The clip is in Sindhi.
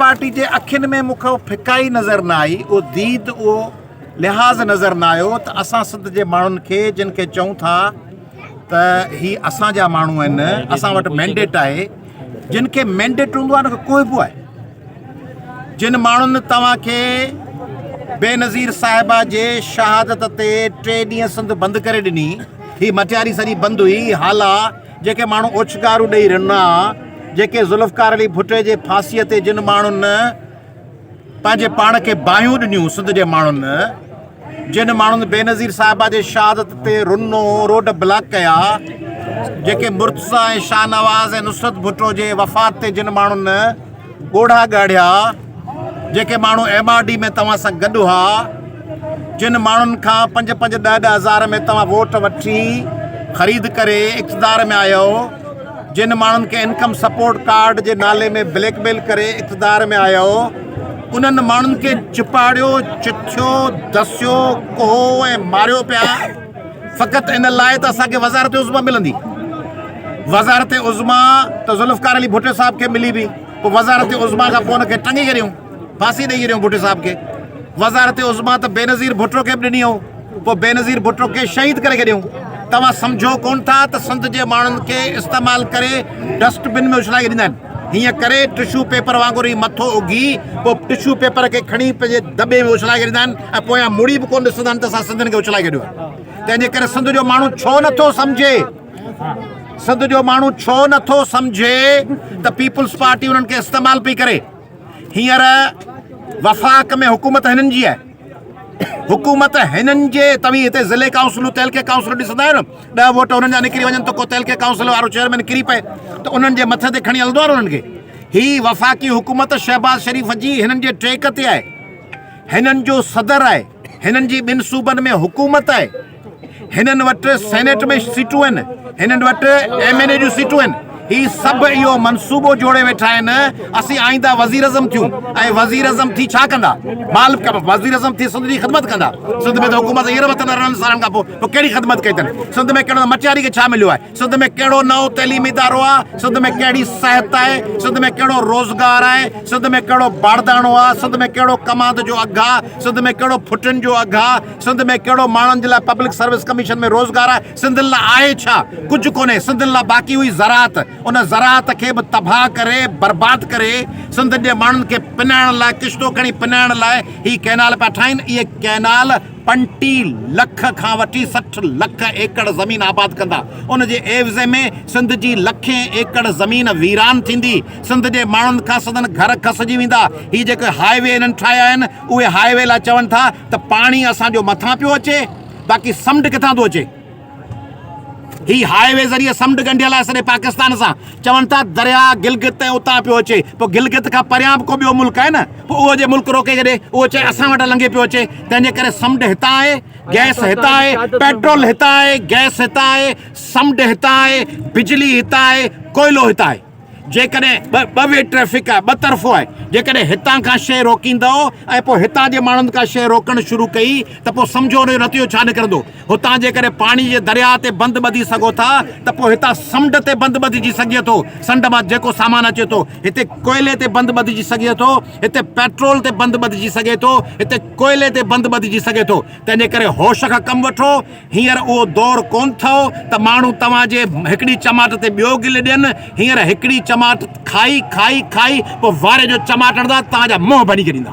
پارٽي جي اکين ۾ مون کي ڦڪائي نظر نه آئي، اهو ديد، اهو لحاظ نظر نه آيو ته اسان سنڌ جي ماڻهن کي جن کي چئون ٿا ته هي اسان جا ماڻهو آهن، اسان وٽ مينڊيٽ آهي، جن کي مينڊيٽ هوندو آهي ان کي ڪوهبو آهي. جن ماڻهن توهان کي بينظير صاحبه جي شهادت تي ٽي ڏينهن سنڌ بند ڪري ڏني، هي مٽياري سڄي بند هئي، هالا جيڪي ماڻهو اوڇنگارون ڏئي رنا، جيڪي ذوالفقار علي ڀٽي جي ڦاسيء تي جن ماڻهن پنهنجي پاڻ کي باهيون ڏنيون سنڌ جي ماڻهن، جن ماڻهن بينظير صاحبه جي شهادت تي رنو، روڊ بلاڪ ڪيا، جيڪي مرتضيٰ ۽ شاهنواز ۽ نصرت ڀٽو جي وفات تي جن ماڻهن ڳوڙها ڳاڙيا، جيڪي ماڻهو ايم آر ڊي ۾ توهان سان گڏ هئا، جن ماڻهن کان پنج پنج ڏهه ڏهه هزار ۾ توهان ووٽ وٺي خريد ڪري اقتدار ۾ آيو، جن ماڻهن کي انڪم سپورٽ ڪارڊ جي نالي ۾ بليڪ ميل ڪري اقتدار ۾ آيو، انهن ماڻهن کي چپاڙيو، چٿيو، دسيو، ڪوهو ۽ ماريو پيا فقط ان لاء ته اسان کي وزارت عظميٰ ملندي. وزارت عظميٰ ته ذوالفقار علي ڀٽي صاحب کي ملي به پوء وزارت عظميٰ کان پوء ان کي ٽنگي ڇڏيائون، ڦاسي ڏئي ڇڏيائون ڀٽي صاحب کي. وزارت عظميٰ ته بينظير ڀٽو کي به ڏني هئون، پوء بينظير ڀٽو کي شهيد ڪري ڇڏيائون. توهان سمجهو ڪونه ٿا ته سنڌ جي ماڻهن کي استعمال ڪري ڊسٽ بن ۾ اڇلائي ڇڏيندا آهن. هيئن ڪري ٽشو پيپر وانگر هي مٿو اگهي پوء ٽشو پيپر کي کڻي پنهنجي دٻي ۾ اڇلائي ڇڏيندا آهن ۽ پويان مڙي به ڪونه ڏسندا آهن ته اسان سنڌين کي اڇلائي ڇڏيو آهي. تنهن جي ڪري سنڌ جو ماڻهو ڇو نٿو سمجهي؟ سنڌ جو ماڻهو ڇو نٿو سمجهي ته پيپلز پارٽي انهن کي استعمال پئي ڪري. هينئر وفاق ۾ حڪومت هنن جي آهي. حڪومت هنن جي توهين هتي ضلعي ڪائونسلون تعلقي ڪائونسلون ڏسندا آهيو نه ڏهه ووٽ هنن جا نڪري وڃن ته ڪو تعلقي ڪائونسل وارو چيئرمين ڪري پئي ته انهن جي مٿي تي کڻي هلندو آهي انهن کي. هي وفاقي حڪومت شهباز شريف جي هنن جي ٽيڪ تي آهي. هنن جو صدر آهي. هنن جي ٻن صوبن ۾ حڪومت آهي. هنن وٽ سينيٽ ۾ سيٽون آهن، هنن وٽ ايم اين اي جون سيٽون آهن، هي سڀ اهو منصوبو جوڙي ويٺا آهن، اسين آئنده وزيراعظم ٿيون ۽ وزيراعظم ٿي ڇا ڪندا؟ مال وزيراعظم ٿي سنڌ جي خدمت ڪندا؟ سنڌ ۾ ته حڪومت هينئر به اٿن 18 سالن کان پوء پوء ڪهڙي خدمت ڪئي اٿن؟ سنڌ ۾ ڪهڙو مٽياري کي ڇا مليو آهي؟ سنڌ ۾ ڪهڙو نئون تعليمي ادارو آهي؟ سنڌ ۾ ڪهڙي صحت آهي؟ سنڌ ۾ ڪهڙو روزگار آهي؟ سنڌ ۾ ڪهڙو بارداڻو آهي؟ سنڌ ۾ ڪهڙو ڪماند جو اگهه آهي؟ سنڌ ۾ ڪهڙو ڦٽين جو اگهه آهي؟ سنڌ ۾ ڪهڙو ماڻهن جي لاء پبلڪ سروس ڪميشن ۾ روزگار آهي؟ سنڌين لاء آهي ڇا؟ ڪجهه ڪونهي. سنڌين لاء باقي هئي زراعت. ان زراعت کي به تباهه ڪري برباد ڪري سنڌين جي ماڻهن کي پنائڻ لاء ڪشتو کڻي پنائڻ لاء هي ڪئنال پيا ٺاهين. اهي ڪئنال 35 لک کان وٺي 60 لک ايڪڙ زمين آباد ڪندا. ان جي عيوضي ۾ سنڌ جي لکين ايڪڙ زمين ويران ٿيندي. سنڌ جي ماڻهن کان سندن گهر کسجي ويندا. هي جيڪي هاء وي هنن ٺاهيا آهن اهي هاء وي لاء چون ٿا ته پاڻي اسان جو مٿان پيو اچي باقي سمنڊ ڪٿان ٿو اچي؟ هي هاء وي ذريعي سمنڊ ڳنڍيل آهي سڄي پاڪستان سان. چون ٿا درياء گلگت ۽ اتان پيو اچي پوء گلگت کان پريان به ڪو ٻيو ملڪ آهي نه پوء اهو جي ملڪ روڪي ڇڏي اهو چئي اسان وٽ لنگهي پيو اچي تنهن جي ڪري سمنڊ هتان آهي گئس هتان آهي پيٽرول هتان آهي گئس هتان آهي سمنڊ هتان آهي بجلي هتان آهي ڪوئلو هتان آهي. جيڪڏهن ٻه وي ٽريفڪ آهي، ٻه طرفو آهي، جيڪڏهن هتان کان شيء روڪيندؤ ۽ پوء هتان جي ماڻهن کان شيء روڪڻ شروع ڪئي ته پوء سمجهو ان جو نتيجو ڇا نڪرندو. هتان جيڪڏهن پاڻي جي درياء تي بند ٻڌي سگهو ٿا ته پوء هتان سمنڊ تي بند ٻڌجي سگهجي ٿو، سمنڊ مان جيڪو سامان اچي ٿو، هتي ڪوئلي تي بند ٻڌجي سگهجي ٿو، هتي پيٽرول تي بند ٻڌجي سگهي ٿو، هتي ڪوئلي تي بند ٻڌجي سگهي ٿو. تنهن جي ڪري هوش کان ڪم وٺو. هينئر اهو دور ڪونه اٿئو ته ماڻهو توهان جي هڪڙي چماٽ تي ٻيو گل ڏين. هينئر هڪڙي چماٽ کائي کائي کائي پوء واري جو چماٽ هڻندا توهان جا منهن ڀڃي ڇڏيندا.